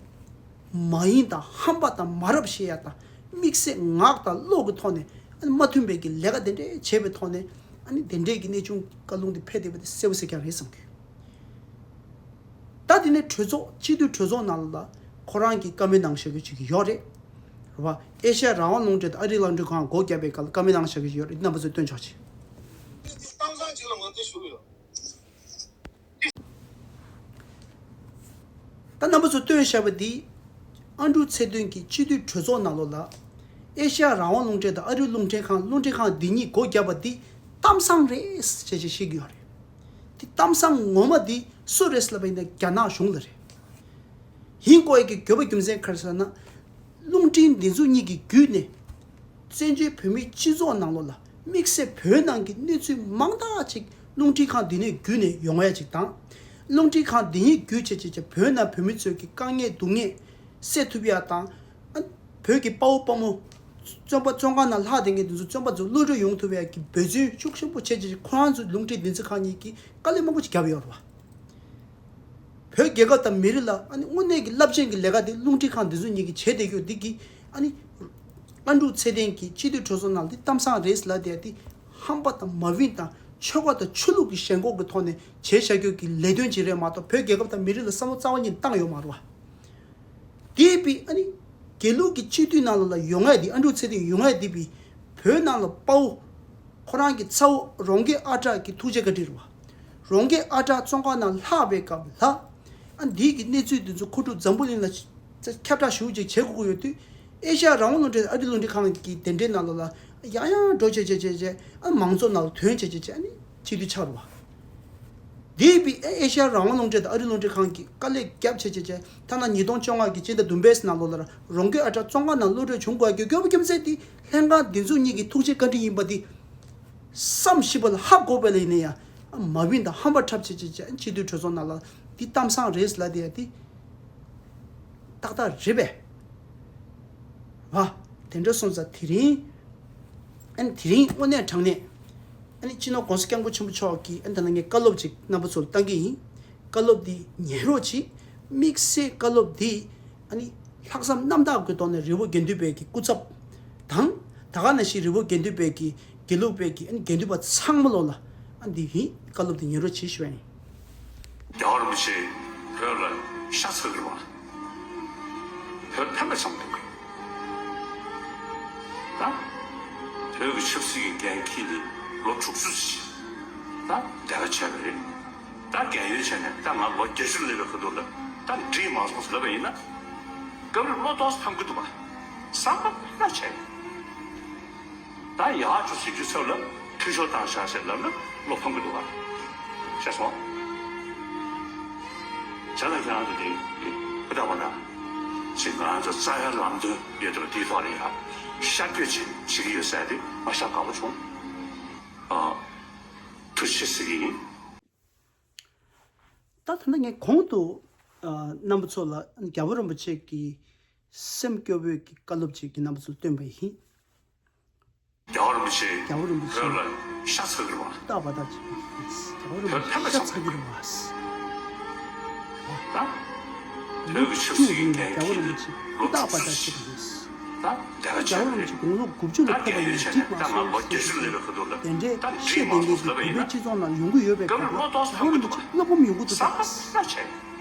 མ་ཡིན་དང་ཧམ་པ་དང་མ་རབས་བཤད་ཡ་དང་། དམིགས་བསལ་ངག་དང་བློ་གི་ཐོག་ནས་ཨ་ནི་མ་མཐུན་པའི་གི་ལས་ཀ་དེ་འདྲའི་བྱས་པའི་ཐོག་ནས། ཨ་ནི་དེ་འདྲའི་གི་གནས་ཆུང་བཀའ་ལུང་དེ་ཕེབས་བསྡད་པ་དེ་གསལ་པོ་གསལ་རྐྱང་རེད་བསམ་གི། ད་དེ་ནས་གྲོས་ཚོགས། སྤྱི་འཐུས་གྲོས་ཚོགས་ནང་ལ་ཁོ་རང་གིས་བཀའ་མོལ་གནང་བཞག་གི་ཅིག་ཡོད་རེད། རེད་བ། ཨེ་ཤ་ཡ་རང་དབང་རླུང་འཕྲིན་དང་ཨ་རིའི་རླུང་འཕྲིན་ཁང་སྒོ་བརྒྱབ་པའི་སྐབས་ལ་བཀའ་མོལ་གནང་བཞག་གི་ཡོད་རེད། རྣམ་པ་ཚོས་སྟོན་ཆོག་ཅིག། གཏམ་བཟང་ཅིག་ལ་ངོས་འཛིན་ཞུ་གི་ཡོད། ད་རྣམ་པ་ཚོ་སྟོན་བཞག་པ་འདི། ཨ་འབྲུག་ཚེ་བརྟན་གྱིས་སྤྱི་འཐུས་གྲོས་ཚོགས་ནང་ལོགས་ལ། ཨེ་ཤ་ཡ་རང་དབང་རླུང་འཕྲིན་དང་ཨ་རིའི་རླུང་འཕྲིན་ཁང་། རླུང་འཕྲིན་ཁང་འདི་གཉིས་སྒོ་བརྒྱབ་པ་འདི་གཏམ་བཟང་རེད་ཅེས་བཤད་ཀྱི་ཡོད་རེད། དེ་གཏམ་བཟང་ངོ་མ་འདི་སུ་རེད་ལབ་པ་ཡིན་ན་རྒྱ་ནག་གཞུང་ལ་རེད། ཧིན་ཀོ་ཡ་གི་དགོས་པ་རྒྱུ་མཚན་ག་རེ་ཟེར་ན། རླུང་འཕྲིན་འདི་ཚོ་གཉིས་ཀྱི་བརྒྱུད་ནས། བཙན་བྱོལ་བོད་མིའི་སྤྱི་ཚོགས་ནང་ལོགས་ལ་དམིགས་བསལ་བོད་ནང་གི་གནས་ཚུལ་མང་དག་ཅིག་རླུང་འཕྲིན་ཁང་འདི་ནས་བརྒྱུད་ནས་ཡོང་ཡ་ཅིག་དང་། རླུང་འཕྲིན་ཁང་འདི་ཉིད་བརྒྱུད་བྱས་བྱས་བྱས། བོད་ནང་བོད་མི་ཚོའི་གི་དཀའ་ངལ་སྡུག་བསྔལ་སེལ་ཐུབ་ཡ་དང་། ཨ་བོད་ཀྱི་དཔའ་བོ་དཔའ་མོ། བཙོན་པ་བཙོན་ཁང་ནང་ལྷག་བསྡད་མཁན་འདི་ཚོ། བཙོན་པ་ཚོ་གློད་གྲོལ་ཡོང་ཐུབ་ཡ་གི་འབད་བརྩོན་ཤུགས་ཆེན་པོ་བྱས་བྱས་བྱས། ཁོ་རང་ཚོ་རླུང་འཕྲིན་འདི་ཚོ་ཁང་གཉིས་ཀྱིས་དཀའ་ལས་མང་པོ་ཅིག་བརྒྱབ་ཡོད་རེད་བ། བོད་རྒྱལ་ཁབ་དང་མི་རིགས་ལ་ཨ་ནི་དངོས་གནས་ཀྱི་རླབས་ཆེན་གྱི་ལས་ཀ་དེ་རླུང་འཕྲིན་ཁང་འདི་ཚོ་གཉིས་ཀྱིས་བྱས་བསྡད་ཡོད། འདི་གིས་ཨ་ནི་ཨ་འབྲུག་ཚེ་བརྟན་གྱིས་སྤྱི་འཐུས་གྲོས་ཚོགས་ནང་འདི་གཏམ་བཟང་རེད་ལབ་བསྡད་ཡ་དེ། ཧམ་པ་དང་མ་བིན་དང་ཆོལ་ཁ་དང་ཆོས་ལུགས་ཀྱི་ཞེན་ཁོག་གི་ཐོག་ནས་བྱས་བཞག་རྒྱུ་གི་ལས་དོན་ཅིག་རེད་མ་གཏོགས། བོད་རྒྱལ་ཁབ་དང་མི་རིགས་ལ་བསམ་བློ་རྩ་བ་ཉིད་བཏང་ཡོད་མ་རེད་བ། དེ་བས་ཨ་ནི་དགེ་ལུགས་ཀྱི་སྤྱི་འཐུས་ནང་ལོགས་ལ་ཡོང་ཡ་དེ། ཨ་འབྲུག་ཚེ་བརྟན་ཡོང་ཡ་དེ་བས་བོད་ནང་ལ་དཔའ་བོ། ཁོ་རང་གི་ཚ་བོ་རོང་རྒྱས་ཨ་གྲགས་ཀྱི་ཐུགས་རྗེ་བཀའ་དྲིན་རེད་བ། རོང་རྒྱས་ཨ་གྲགས་བཙོན་ཁང་ནང་ལྷག་པའི་སྐབས་ལ། ཨ་འདི་གི་གནས་ཚུལ་འདི་ཚོ་ཁོ་ཕྲུག་འཛམ་བུ་གླིང་ལ་ཁྱབ་བསྒྲགས་ཞེ་པོ་ཅིག་བྱེད་དགོས་ཀྱི་ཡོད་དུས། ཨེ་ཤ་ཡ་རང་དབང་རླུང་འཕྲིན། ཨ་རིའི་རླུང་འཕྲིན་ཁང་གི་དེ་འདྲའི་ནང་ལོགས་ལ་ཡང་ཡང་འགྲོ་བྱས་བྱས་བྱས་བྱས། ཨ་མང་གཙོ་ནང་ལ་ཐོན་བྱས་བྱས་བྱས། ཨ་ནི་སྤྱི་འཐུས་ཆགས་རེད་བ། དེ་བས་ཨེ་ཤ་ཡ་རང་དབང་རླུང་འཕྲིན་དང་ཨ་རིའི་རླུང་འཕྲིན་ཁང་གིས་དཀའ་ལས་བརྒྱབ་བྱས་བྱས་བྱས། ཐ་ན་ཉིས་སྟོང་བཅོ་ལྔ་གི་སྤྱི་ཟླ་བདུན་པའི་ནང་ལོགས་ལ་རོང་རྒྱས་ཨ་གྲགས་བཙོན་ཁང་ནང་གློད་གྲོལ་བྱུང་དགོས་ཀྱི་དགོས་པ་རྒྱུ་མཚན་དེ། ལྷན་ཁང་འདི་ཚོ་གཉིས་ཀྱི་ཐུགས་རྗེ་བཀའ་དྲིན་ཡིན་པ་འདི་བསམ་ཤེས་པ་ལ་ཧ་གོ་བ་ལ་ཡིན་ན་ཡང་། ཨ་མ་བིན་དང་ཧམ་པ་འཁྲབ་བྱས་བྱས་བྱས། སྤྱི་འཐུས་གྲོས་ཚོགས་ནང་ལ་འདི་གཏམ་བཟང་རེད་ལབ་བསྡད་ཡ་དེ་ཏག་ཏག་རེད་པས། བ། དེ་འདྲ་སོང་ཙང་དེ་རིང་། ཨ་ནི་དེ་རིང་དངོས་གནས་དྲང་གནས། ཨ་ནི་སྤྱི་ནོར་༸གོང་ས་༸སྐྱབས་མགོན་ཆེན་པོ་མཆོག་གིས། ཨ་ནི་ད་ནང་ངས་བཀའ་སློབ་ཅིག་རྣམ་པ་ཚོར་བཏང་གི་ཡིན། བཀའ་སློབ་འདི་ཉན་རོགས་གྱིས། དམིགས་བསལ་བཀའ་སློབ་འདི་ཨ་ནི་ལྷག་བསམ་རྣམ་དག་གི་ཐོག་ནས་རི་བོ་དགེ་ལྡན་པའི་གི་སྐུ་ཚབ་དང་། ད་ག་ནང་བཞིན་རི་བོ་དགེ་ལྡན་པའི་གི་དགེ་ལུགས་པའི་གི། ཨ་ནི་དགེ་འདུན་པ་ཚང་མ་ལོ་ལ། ཨ་འདི་ཡིན། བཀའ་སློབ་འདི་ཉན་རོགས་གྱིས་ཞུ་བ་ཡིན། རྒྱལ་བ་རིན་པོ་ཆེ་བོད་ལ་ཤ་ཚ་གི་རེད་བ། བོད་ཕན་པ་བྱུང་འདུག་གི། ད་བོད་ཀྱི་ཆབ་སྲིད་ཀྱི་འགན་འཁྱེར་ནས་ལོ་དྲུག་ཅུ་ཙམ་ཞིག་ད་འདས་པ་བྱས་པ་རེད། ད་རྒས་ཡོལ་བྱས་ནས་ད་ང་ལོ་བརྒྱད་ཅུ་སླེབས་པའི་ཁ་ཐུག་ལ་ད་འགྲིག་མ་སོང་ཟེར་ལབ་པ་ཡིན་ན། སྐབས་རེ་བློ་ཏོག་ཙམ་ཕམ་གི་འདུག་བ། བསམ་པ་ཕན་པ་བྱས། ད་ཡག་བཅུ་ཟེར་རྒྱུ་ཚབ་ལ་འཐུས་ཤོར་བཏང་བཞག་ཟེར་ལབ་ན་བློ་ཕམ་གི་འདུག་ག། ཤེས་སོང་། བྱས་ཙང་ཁྱེད་རང་ཚོ་དེ་ཧུར་ཐག་པ་ན། ཅིག་ང་རང་ཚོ་རྩ་བའི་ལམ་སྟོན་ཡོད་དུས་དེའི་ཐོག་ལ་ཡ་ཤར་བསྐྱོད་བྱེད་བྱེད་ཀྱི་ཡོད་ཟེར་དེ་ང་ཤ་དགའ་པོ་བྱུང་། ཨ། ཐུགས་རྗེ་ཆེ་ཟེར་གྱི་ཡིན། ད་ད་ལྟ་ངས་གོང་དུ་ཨ་རྣམ་པ་ཚོ་ལ་རྒྱལ་བ་རིན་པོ་ཆེ་གི་སེམས་སྐྱོ་བོའི་གི་བཀའ་སློབ་ཅིག་གི་རྣམ་པ་ཚོར་བཏོན་པ་ཡིན། རྒྱལ་བ་རིན་པོ་ཆེ་རྒྱལ་བ་རིན་པོ་ཆེ་བོད་ལ་ཤ་ཚ་གི་རེད་བ། ཏག་པ་ཏག་ཅིག་རེད། རྒྱལ་བ་རིན་པོ་ཆེ་ཤ་ཚ་གི་རེད་བ། ད་བོད་ཀྱི་ཆབ་སྲིད་ཀྱི་འགན་འཁྱེར་ནས་ལོ་དྲུག་ཅུ་ཅིག་ད་ལྟ་རྒྱལ་བ་རིན་པོ་ཆེ་དགུང་ལོ་དགུ་བཅུ་ལ་ཕེབས་པ་ཡིན་ན་འགྲིག་མ་སོང་ཟེར་གྱི་འདུག་དེ་འདྲའི་བཤད་བསྡད་མཁན་གྱི་བོད་པའི་སྤྱི་ཚོགས་ནང་ཡོང་གི་ཡོད་པའི་སྐབས་ལ། རྒྱལ་བ་རིན་པོ་ཆེ་བློ་ཕམ་ཡོང་གི་འདུག་ད།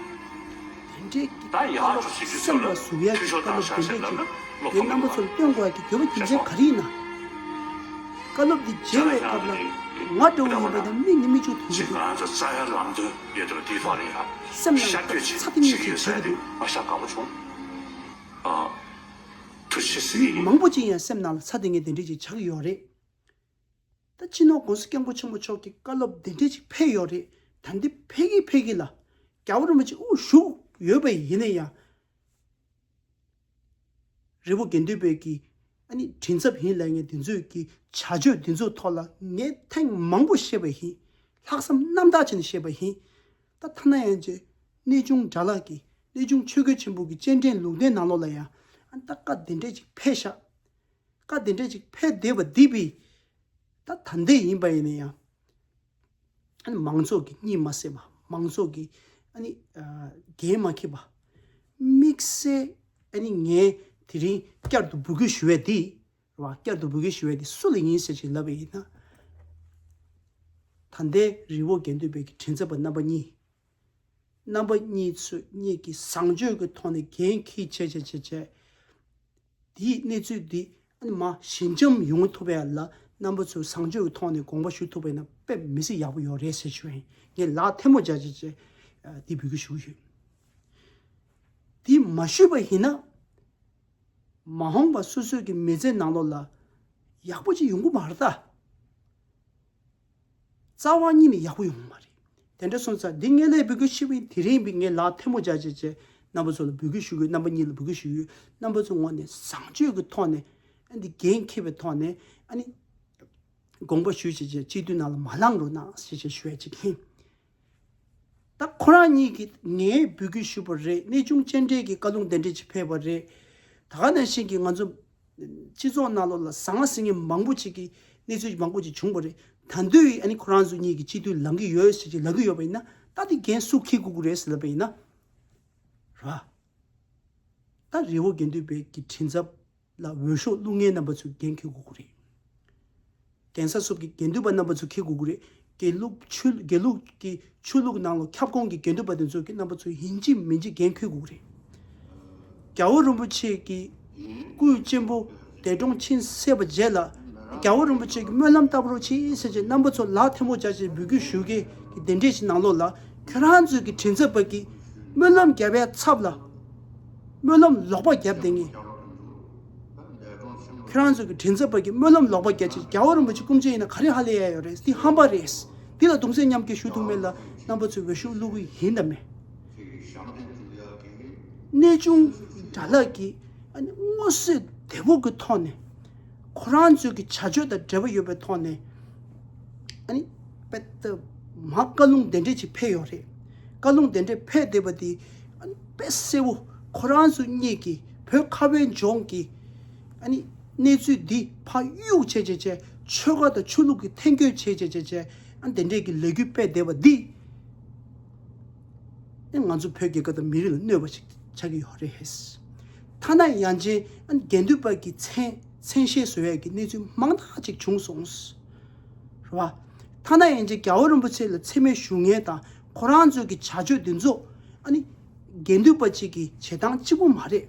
དེ་འདྲའི་གི་བཀའ་སློབ་སེམས་ལ་ཟུག་ཡ་གི་བཀའ་སློབ་དེ་འདྲའི་ཅིག་ངས་རྣམ་པ་ཚོར་སྟོན་དགོས་ཡ་གི་དགོས་པ་རྒྱུ་མཚན་ག་རེ་ཡིན་ན། བཀའ་སློབ་འདི་མཇལ་བའི་སྐབས་ལ་ང་འདྲ་བོ་ཡིན་པ་དང་མིག་ནས་མིག་ཆུ་ཐོན་གྱི་འདུག་སེམས་ལ་ཚ་གཏིང་ངེས་ཅིག་བྱེད་ཀྱི་འདུག་མང་པོ་ཅིག་ཡང་སེམས་ནང་ལ་ཚ་དེ་ངས་དེ་འདྲས་ཅིག་ཆགས་ཀྱི་ཡོད་རེད། ད་སྤྱི་ནོར་༸གོང་ས་༸སྐྱབས་མགོན་ཆེན་པོ་མཆོག་གི་བཀའ་སློབ་དེ་འདྲས་ཅིག་ཕེབས་ཡོད་རེད། ད་འདི་ཕེབས་ཀྱི་ཕེབས་ཀྱི་ལ། རྒྱལ་བ་རིན་པོ་ཆེ་དབུ་བཞུགས་ཡོད་པ་ཡིན་ན་ཡང་། རི་བོ་དགེ་ལྡན་པའི་གི་ཨ་ནི་མགྲིན་ཚབ་ཡིན་ལབ་མཁན་དེ་ཚོས་ཀྱི་བྱ་སྤྱོད་དེ་ཚོའི་ཐོག་ལ་ངས་ཐེངས་མང་པོ་བཤད་པ་ཡིན། ལྷག་བསམ་རྣམ་དག་བྱས་ནས་བཤད་པ་ཡིན། ད་ཐ་ན་ཡང་ཅེ་གནས་ཆུང་དགྲ་ལྷ་གི་གནས་ཆུང་ཆོས་རྒྱལ་ཆེན་པོ་གི་སྤྱན་འདྲེན་ལུང་བསྟན་ནང་ལོགས་ལ་ཡང་ཨ་ནི་ད་བཀའ་དེ་འདྲས་ཅིག་ཕེབས་ཤག་བཀའ་དེ་འདྲས་ཅིག་ཕེབས་བསྡད་པ་འདི་བི་ད་ད་འདས་ཡིན་པ་ཡིན་ན་ཡང་། ཨ་ནི་མང་ཚོགས་ཀྱིས་གཉིད་མ་སད་པ། མང་ཚོགས་ཀྱིས་ཨ་ནི་ཨ་འགན་མ་འཁྱེར་བ། དམིགས་བསལ་ཨ་ནི་ངས་དེ་རིང་བསྐྱར་དུ་འབོད་སྐུལ་ཞུ་བ་དེ་རེད་བ། བསྐྱར་དུ་འབོད་སྐུལ་ཞུ་བ་དེ་སུ་ལ་ཡིན་ཟེར་ཅིག་ལབ་པ་ཡིན་ན། ད་ལྟའི་རི་བོ་དགེ་ལྡན་པའི་གི་མགྲིན་ཚབ་པ་རྣམ་པ་གཉིས། རྣམ་པ་གཉིས་ཚོས་གཉིས་ཀྱི་བཟང་སྤྱོད་ཀྱི་ཐོག་ནས་འགན་འཁྱེར་བྱས་བྱས་བྱས་བྱས། དེའི་གནས་ཚུལ་འདི་ཨ་ནི་མ་ཞི་འཇམ་ཡོང་ཐུབ་ཡ་ལ་རྣམ་པ་ཚོས་བཟང་སྤྱོད་ཀྱི་ཐོག་ནས་དགོངས་པ་ཞུ་ཐུབ་པ་ཡིན་ན་དཔེ་མི་སྲིད་ཡག་པོ་ཡོད་རེད་ཟེར་ཞུ་ཡིན། ངས་ལག་ཐལ་མོ་སྦྱར་བྱས་བྱས་འདི་འབོད་སྐུལ་ཞུ་གི་ཡོད། འདི་མ་ཞུས་པ་ཡིན་ན། མ་འོངས་པ་སོ་སོའི་གི་མི་ཚེ་ནང་ལོགས་ལ་ཡག་པོ་ཅིག་ཡོང་གི་མ་རེད་ད། རྩ་བ་ཉིད་ནས་ཡག་པོ་ཡོང་གི་མ་རེད། དེ་འདྲ་སོང་ཙང་འདི་ངས་ལས་འབོད་སྐུལ་ཞུས་པ་ཡིན། དེ་རིང་འདི་ངས་ལག་ཐལ་མོ་སྦྱར་བྱས་བྱས་རྣམ་པ་ཚོ་ལ་འབོད་སྐུལ་ཞུ་གི་ཡོད། རྣམ་པ་གཉིས་ལ་འབོད་སྐུལ་ཞུ་གི་ཡོད། རྣམ་པ་ཚོའི་ངོས་ནས་བཟང་སྤྱོད་ཀྱི་ཐོག་ནས་ཨ་འདི་འགན་འཁྱེར་བའི་ཐོག་ནས་ཨ་ནི་དགོངས་པ་ཞུས་བྱས་བྱས་སྤྱི་འཐུས་ནང་ལ་མ་ལངས་རོགས་གནང་ཞེས་བྱས་ཞུ་ཡ་ཅིག་ཡིན། ད་ཁོ་རང་གཉིས་ཀྱིས་ངས་འབོད་སྐུལ་ཞུས་པ་རེད། གནས་ཆུང་སྤྱན་འདྲེན་གྱི་བཀའ་ལུང་དེ་འདྲས་ཅིག་ཕེབས་པ་རེད། ད་ག་ནང་བཞིན་གྱི་ང་ཚོ་སྤྱི་ཚོགས་ནང་ལོགས་ལ་ཟང་ཟིང་ངེ་མང་པོ་ཅིག་གིས་གནས་ཚུལ་མང་པོ་ཅིག་བྱུང་བ་རེད། ད་དུང་ཨ་ནི་ཁོ་རང་ཚོ་གཉིས་ཀྱིས་སྤྱི་འཐུས་ལངས་ཀྱི་ཡོད་ཟེར་གྱི་ལབ་ཀྱི་ཡོད་པ་ཡིན་ན། ད་དེ་འགན་སུ་འཁྱེར་དགོས་ཀྱི་རེད་ཟེར་ལབ་པ་ཡིན་ན། ར། ད་རི་བོ་དགེ་ལྡན་པའི་གི་མགྲིན་ཚབ་ལ་འོས་ཤོག་བླུག་མཁན་རྣམ་པ་ཚོས་འགན་འཁྱེར་དགོས་ཀྱི་རེད། གདན་ས་སོགས་ཀྱི་དགེ་འདུན་པ་རྣམ་པ་ཚོས་འཁྱེར་དགོས་ཀྱི་རེད། དགེ་ལུགས་ཆོས་དགེ་ལུགས་ཀྱི་ཆོས་ལུགས་ནང་ལ་ཁྱབ་ཁོངས་ཀྱི་དགེ་འདུན་པ་དེ་ཚོ་གི་རྣམ་པ་ཚོས་ཡིན་གཅིག་མིན་གཅིག་འགན་འཁྱེར་དགོས་ཀྱི་རེད། རྒྱལ་བ་རིན་པོ་ཆེ་གི་སྐུའི་གཅེན་པོ་འདས་གྲོངས་ཕྱིན་ཚར་བའི་རྗེས་ལ། རྒྱལ་བ་རིན་པོ་ཆེ་གི་སྨོན་ལམ་བཏབ་རོགས་གྱིས་ཟེར་བྱས་རྣམ་པ་ཚོ་ལག་ཐལ་མོ་སྦྱར་བྱས་འབོད་སྐུལ་ཞུ་མཁན་གྱི་དེ་འདྲས་ཤིག་ནང་ལོགས་ལ། ཁྱོད་རང་ཚོའི་གི་མགྲིན་ཚབ་པ་གིས་སྨོན་ལམ་བརྒྱབ་པའི་ཚབ་ལ་སྨོན་ལམ་ལོག་པ་བརྒྱབ་བསྡད་མཁན། ཁྱོད་རང་ཚོ་གི་མགྲིན་ཚབ་པ་གིས་སྨོན་ལམ་ལོག་པ་རྒྱག་ཅིག་རྒྱལ་བ་རིན་པོ་ཆེ་སྐུ་མཇལ་ཡིན་ན་ག་རེ་ཧ་ལས་ཡ་ཡོད་རེད། འདི་ཧམ་པ་རེད། འདི་ལ་གདུང་སེམས་མཉམ་སྐྱེད་ཞུ་ཐུབ་མེད་ལ་རྣམ་པ་ཚོས་འོས་ཤོག་བླུག་གི་ཡིན་དམ་མེད། གནས་ཆུང་དགྲ་ལྷ་གིས་ཨ་ནི་མངོན་གསལ་དོད་པོ་གི་ཐོག་ནས་ཁོ་རང་ཚོའི་གི་བྱ་སྤྱོད་དང་འབྲེལ་བ་ཡོད་པའི་ཐོག་ནས། ཨ་ནི་དཔེ་ལྟ་མ་བཀའ་ལུང་དེ་འདྲས་ཅིག་ཕེབས་ཡོད་རེད། བཀའ་ལུང་དེ་འདྲས་ཕེབས་བསྡད་པ་དེ་ཨ་ནི་དཔེ་གསལ་བོ་ཁོ་རང་ཚོ་གཉིས་ཀྱིས་བོད་ཁ་བའི་ལྗོངས་ཀྱི་ཨ་ནི་གནས་ཚུལ་འདི་ཕར་གཡུག་བྱས་བྱས་བྱས་ཆོལ་ཁ་དང་ཆོས་ལུགས་ཀྱི་འཐེན་འཁྱེར་བྱས་བྱས་བྱས་བྱས་ཨ་ནི་དེ་འདྲས་ཀྱི་ལས་འགུལ་སྤེལ་བསྡད་པ་འདི། ཨེ་ང་ཚོ་བོད་རྒྱལ་ཁབ་དང་མི་རིགས་ལ་གནོད་པ་ཞིག་ཆགས་ཀྱི་ཡོད་རེད། ཐ་ན་ཡང་ཅིན་ཨ་ནི་དགེ་འདུན་པ་གི་མཚན་མཚན་ཤས་བཟོ་ཡས་ཀྱི་གནས་ཚུལ་མང་དག་ཅིག་བྱུང་སོང་། རེད་བ། ཐ་ན་ཡང་ཅིན་རྒྱལ་བ་རིན་པོ་ཆེ་ལ་མཚན་སྨད་ཞུ་མཁན་དང་ཁོ་རང་ཚོའི་གི་བྱ་སྤྱོད་འདི་ཚོ་ཨ་ནི་དགེ་འདུན་པ་གཅིག་གི་བྱེད་སྟངས་གཅིག་པུ་མ་རེད།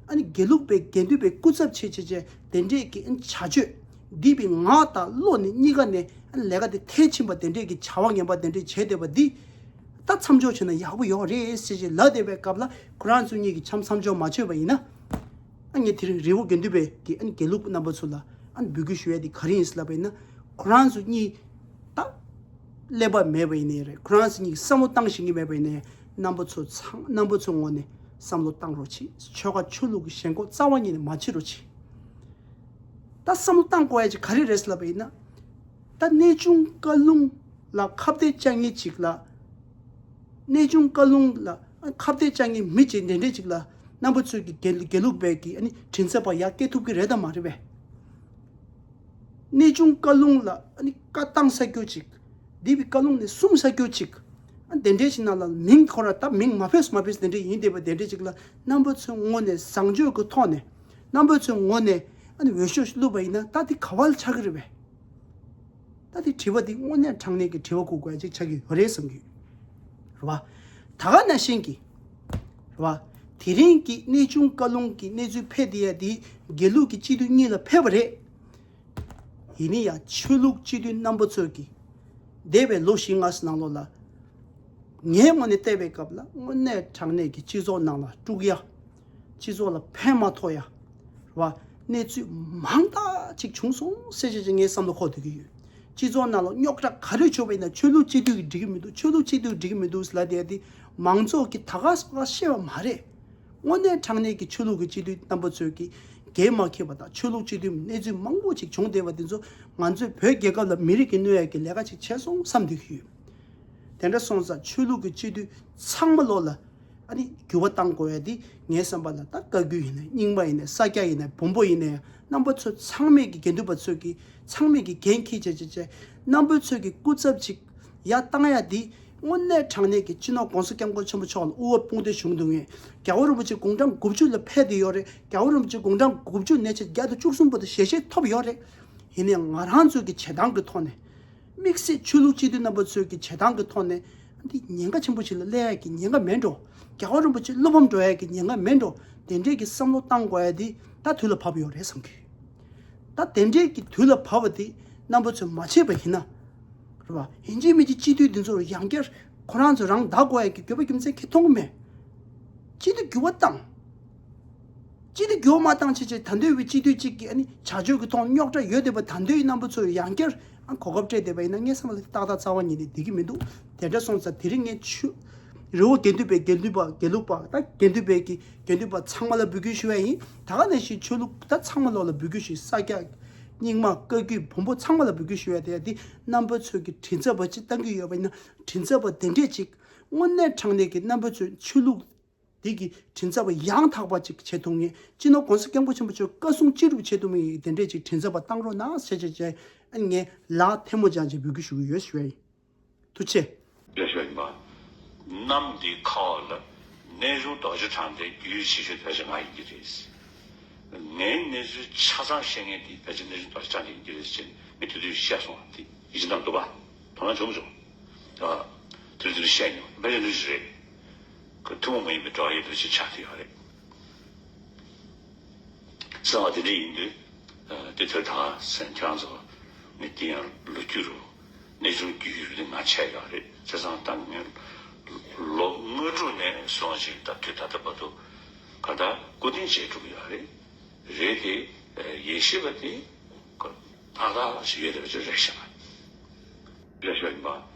ཨ་ནི་དགེ་ལུགས་པའི་དགེ་འདུན་པའི་སྐུ་ཚབ་བྱས་བྱས་བྱས་དེ་འདྲས་ཀྱི་ཨ་ནི་བྱ་སྤྱོད་འདི་པའི་ངག་དང་བློ་ནི་གཉིས་ཀ་ནས་ཨ་ནི་ལས་ཀ་དེ་མཐར་ཕྱིན་པ་དེ་འདྲས་ཀྱི་བྱ་བ་ངན་པ་དེ་འདྲས་བྱས་བསྡད་པ་འདི། ད་མཚམས་འཇོག་བྱས་ན་ཡག་པོ་ཡོད་རེད་ཟེར་བྱས་ལབ་བསྡད་པའི་སྐབས་ལ་ཁོ་རང་ཚོ་གཉིས་ཀྱིས་མཚམས་མཚམས་འཇོག་མ་བྱས་པ་ཡིན་ན། ཨ་ངས་དེ་རིང་རི་བོ་དགེ་འདུན་པའི་གི་ཨ་ནི་དགེ་ལུགས་རྣམ་པ་ཚོ་ལ་ཨ་ནི་འབོད་སྐུལ་ཞུ་ཡ་དེ་ག་རེ་ཡིན་ཟེར་ལབ་པ་ཡིན་ན། ཁོ་རང་ཚོ་གཉིས་ད་ཀླད་པ་མེད་པ་ཡིན་ནའི་རེད། ཁོ་རང་ཚོ་གཉིས་ཀྱིས་བསམ་བློ་བཏང་ཤེས་ཀྱི་མེད་པ་ཡིན་ནའི་རྣམ་པ་ཚོ་ཚང་རྣམ་པ་ཚོའི་ངོས་ནས་བསམ་བློ་བཏང་རོགས་གྱིས། ཆོལ་ཁ་ཆོས་ལུགས་ཀྱི་ཞེན་ཁོག་རྩ་བ་ཉིད་ནས་མ་བྱེད་རོགས་གྱིས། ད་བསམ་བློ་བཏང་དགོས་ཡ་ཅིག་ག་རེ་རེད་ལབ་པ་ཡིན་ན། ད་གནས་ཆུང་བཀའ་ལུང་ལ་ཁ་གཏད་བཅག་མཁན་ཅིག་ལ། གནས་ཆུང་བཀའ་ལུང་ལ་ཁ་གཏད་བཅག་མཁན་མི་ཅིག་འདྲ་འདྲ་ཅིག་ལ་རྣམ་པ་ཚོས་ཀྱི་དགེ་དགེ་ལུགས་པའི་གི་ཨ་ནི་མགྲིན་ཚབ་པ་ཡར་སྐྱེལ་ཐུབ་ཀྱི་རེད་དམ་མ་རེད་པས། གནས་ཆུང་བཀའ་ལུང་ལ་ཨ་ནི་བཀའ་བཏང་ས་སྐྱོ་ཅིག་འདི་པའི་བཀའ་ལུང་ནས་གསུང་ས་སྐྱོ་ཅིག་ཨ་དེ་འདྲའི་ཞིག་ནང་ལ་མིང་ཁོ་ར་ད་མིང་མ་ཕེབས་མ་ཕེབས་དེ་འདྲ་ཡིན་བསྡད་པ་དེ་འདྲ་ཅིག་ལ་རྣམ་པ་ཚོའི་ངོས་ནས་བཟང་སྤྱོད་ཀྱི་ཐོག་ནས་རྣམ་པ་ཚོའི་ངོས་ནས་ཨ་ནི་འོས་ཤོག་བླུགས་པ་ཡིན་ན་ད་དེ་ག་བ་ལ་ཆགས་ཀྱི་རེད་པས། ད་དེ་དྲི་བ་དེ་དངོས་གནས་དྲང་གནས་ཀྱི་དྲི་བ་འགོད་དགོས་ཡ་ཅིག་ཆགས་ཀྱི་ཡོད་རེད་བསམ་གྱི་ཡོད། རེད་བ། ད་ག་ནང་བཞིན་གྱི། རེད་བ། དེ་རིང་གི་གནས་ཆུང་བཀའ་ལུང་གི་གནས་ཚུལ་ཕེབས་བསྡད་ཡ་དེ་དགེ་ལུགས་ཀྱི་སྤྱི་འཐུས་གཉིས་ལ་ཕེབས་པ་རེད། ཡིན་ན་ཡང་ཆོས་ལུགས་སྤྱི་འཐུས་རྣམ་པ་ཚོས་ཀྱི་འདས་པའི་ལོ་བཞི་ལྔ་ཙམ་ནང་ལོགས་ལ། ངའི་ངོས་ནས་བལྟས་པའི་སྐབས་ལ་དངོས་གནས་དྲང་གནས་ཀྱི་སྤྱི་ཚོགས་ནང་ལ་དཀྲུག་ཡ། སྤྱི་ཚོགས་ལ་ཕན་མ་ཐོགས་ཡ། རེད་བ། གནས་ཚུལ་མང་དག་ཅིག་བྱུང་སོང་ཟེར་བྱས་ཅིག་ངའི་བསམ་བློ་འཁོར་སྡོད་ཀྱི་ཡོད། སྤྱི་ཚོགས་ནང་ལ་རྙོག་དྲ་ག་རེ་བྱུང་བ་ཡིན་ན་ཆོས་ལུགས་སྤྱི་འཐུས་ཀྱིས་འགྲིག་གི་མི་འདུག་ཆོས་ལུགས་སྤྱི་འཐུས་འགྲིག་གི་མི་འདུག་ལབ་བསྡད་དེ་མང་ཚོགས་ཀྱིས་ད་ག་ཟེ་ག་བཤད་པ་མ་རེད། དངོས་གནས་དྲང་གནས་ཀྱི་ཆོས་ལུགས་ཀྱི་སྤྱི་འཐུས་རྣམ་པ་ཚོས་ཀྱིས་འགན་མ་འཁྱེར་བ་དང་ཆོས་ལུགས་སྤྱི་འཐུས་གནས་ཚུལ་མང་པོ་ཅིག་བྱུང་བསྡད་པ་དེ་ཚོ་ང་ཚོས་བོད་རྒྱལ་ཁབ་ལ་མི་རིགས་ཀྱི་གནོད་ཡ་གི་ལས་ཀ་ཅིག་བྱས་སོང་བསམ་སྡོད་ཀྱི་ཡོད། དེ་འདྲ་སོང་ཙང་ཆོས་ལུགས་ཀྱི་སྤྱི་འཐུས་ཚང་མ་ལོག་ལ་ཨ་ནི་འགྱུར་བ་གཏང་དགོས་ཡ་དེ་ངའི་བསམ་པ་ལ་ད་བཀའ་བརྒྱུད་ཡིན་ནའི་རྙིང་མ་ཡིན་ནའི་ས་སྐྱ་ཡིན་ནའི་བོན་པོ་ཡིན་ནའི་རྣམ་པ་ཚོ་ཚང་མས་ཀྱི་དགེ་འདུན་པ་ཚོས་ཀྱི་ཚང་མས་ཀྱི་འགན་འཁྱེར་བྱས་བྱས་བྱས་རྣམ་པ་ཚོས་ཀྱི་སྐུ་ཚབ་ཅིག་ཡར་བཏང་ཡ་དེ་དངོས་གནས་དྲང་གནས་ཀྱི་སྤྱི་ནོར་༸གོང་ས་༸སྐྱབས་མགོན་ཆེན་པོ་མཆོག་ལ་དབུ་བ་དཔུང་སྡེ་བྱུང་འདུག་ངས་རྒྱལ་བ་རིན་པོ་ཆེ་དགུང་གྲངས་དགུ་བཅུ་ལ་ཕེབས་བསྡད་ཡོད་རེད། རྒྱལ་བ་རིན་པོ་ཆེ་དགུང་གྲངས་དགུ་བཅུ་ནས་བྱས་བརྒྱ་དང་བཅུ་གསུམ་བར་དུ་ཞལ་བཞེས་ཐོབ་ཡོད་རེད། ཡིན་ནའི་ང་རང་ཚོའི་གི་བྱེད་སྟངས་ཀྱི་ཐོག་ནས། དམིགས་བསལ་ཆོས་ལུགས་སྤྱི་འཐུས་རྣམ་པ་ཚོའི་གི་བྱེད་སྟངས་ཀྱི་ཐོག་ནས་འདི་ཉེན་ཁ་ཆེན་པོ་ཞིག་ལ་སླེབས་ཡ་གི་ཉེན་ཁ་མེད་འགྲོ། རྒྱལ་བ་རིན་པོ་ཆེ་བློ་ཕམ་འགྲོ་ཡ་གི་ཉེན་ཁ་མེད་འགྲོ། དེ་འདྲས་ཀྱི་བསམ་བློ་བཏང་དགོས་ཡ་འདི་ད་དུས་ལ་བབ་ཡོད་རེད་བསམ་གི། ད་དེ་འདྲས་ཀྱི་དུས་ལ་བབ་པ་འདི་རྣམ་པ་ཚོས་མ་བྱས་པ་ཡིན་ན། རེད་བ། ཡིན་གཅིག་མིན་གཅིག་སྤྱི་འཐུས་འདི་ཚོར་ཡང་བསྐྱར་ཁོ་རང་ཚོ་རང་བདག་དགོས་ཡ་གི་དགོས་པ་རྒྱུ་མཚན་གང་ཡང་མཐོང་གི་མེད། སྤྱི་འཐུས་འགྱུར་བ་བཏང་། སྤྱི་འཐུས་འགྱུར་བ་མ་བཏང་བྱས་བྱས་ད་འདོད་པའི་སྤྱི་འཐུས་གཅིག་གིས་ཨ་ནི་བྱ་སྤྱོད་ཀྱི་ཐོག་རྙོག་དྲ་ཡོད་བསྡད་པ་ད་འདོད་ཡི་རྣམ་པ་ཚོས་ཡང་བསྐྱར་ཨ་གོ་སྐབས་སྤྲད་བསྡད་པ་ཡིན་ན་ངའི་བསམ་པ་ལ་ཏག་ཏག་རྩ་བ་ཉིད་ནས་བསྡད་ཀྱི་མི་འདུག་དེ་འདྲ་སོང་ཙང་དེ་རིང་ངས་ཆུ། རི་བོ་དགེ་ལྡན་པའི་དགེ་འདུན་པ་དགེ་ལུགས་པ་དང་དགེ་འདུན་པའི་གི་དགེ་འདུན་པ་ཚང་མ་ལ་འབོད་སྐུལ་ཞུ་བ་ཡིན། ད་ག་ནང་བཞིན་ཆོས་ལུགས་ད་ཚང་མ་ལོག་ལ་འབོད་སྐུལ་ཞུ། ས་སྐྱ། རྙིང་མ། བཀའ་བརྒྱུད། བོན་པོ་ཚང་མ་ལ་འབོད་སྐུལ་ཞུ་བ་དེ་ཡ་དེ་རྣམ་པ་ཚོས་ཀྱི་མགྲིན་ཚབ་པ་ཅིག་བཏང་གི་ཡོད་པ་ཡིན་ན་མགྲིན་ཚབ་པ་དེ་འདྲས་ཅིག་དངོས་གནས་དྲང་གནས་ཀྱི་རྣམ་པ་ཚོའི་ཆོས་ལུགས་འདི་གི་མགྲིན་ཚབ་པ་ཡང་དག་པ་ཅིག་བྱེད་ཐུབ་ངེས། སྤྱི་ནོར་༸གོང་ས་༸སྐྱབས་མགོན་ཆེན་པོ་མཆོག་བཀའ་གསུང་ཅི་སྒྲུབ་བྱེད་ཐུབ་མིན་དེ་འདྲས་ཅིག་མགྲིན་ཚབ་པ་བཏང་རོགས་གནང་ཟེར་བྱས་བྱས་ཨ་ངས་ལག་ཐལ་མོ་སྦྱར་བྱས་འབོད་སྐུལ་ཞུ་གི་ཡོད་ཞུ་བ་ཡིན། ཐུགས་རྗེ་ཆེ། རེ་ཞུ་ཡིན་པ། གནམ་འདིའི་ཁ་བ་ལ་གནས་ཆུང་རྡོ་རྗེ་གྲགས་ལྡན་རྒྱུད་ཆེ་ཤོས་ཕལ་ཆེར་ང་ཡིན་གྱི་རེད། ངའི་གནས་ཚུལ་ཆ་ཚང་ཤེས་མཁན་དེ་ཕལ་ཆེར་གནས་ཆུང་རྡོ་རྗེ་གྲགས་ལྡན་ཡིན་གྱི་རེད་ཅེས་མི་དེ་དུས་བཤད་སོང་བ་དེ་ཡིད་ཆེས་གནང་འདུག་པ། དོ་སྣང་བྱུང་མི་བྱུང་། ཨ། དེ་དུས་བཤད་མྱོང་ཕལ་ཆེར་འདི་ཞིག་རེད། ཁོ་ཐུན་མོང་མ་ཡིན་པའི་འབྲེལ་བ་ཡོད་པ་ཞིག་ཆགས་བསྡད་ཡོད་རེད། གསང་བ་དེ་འདྲ་ཡིན་དུས། དེ་ཐོས་དང་སེམས་ཁྱང་ཚོ་ནི་དེ་ཡང་ལོ་རྒྱུས་རུ་གནས་ཆུང་རྒྱུད་ཡུལ་དེ་ང་ཆད་ཡོད་རེད་བྱས་ཙང་ད་ངས་ལོ་ལྔ་དྲུག་ནས་སོང་ཞིང་ད་དུས་ད་ལྟ་བར་དུ་ག་ད་སྐུ་རྟེན་བྱས་འགྲོ་གི་ཡོད་རེད། རེད་དེ་ཡེ་ཤེས་པ་དེ་ཏག་ཏག་ཞིག་ཡོད་རེད་བ་ཅོ་རེད་ཤག་རེད་ཤག་ཡིན་པ།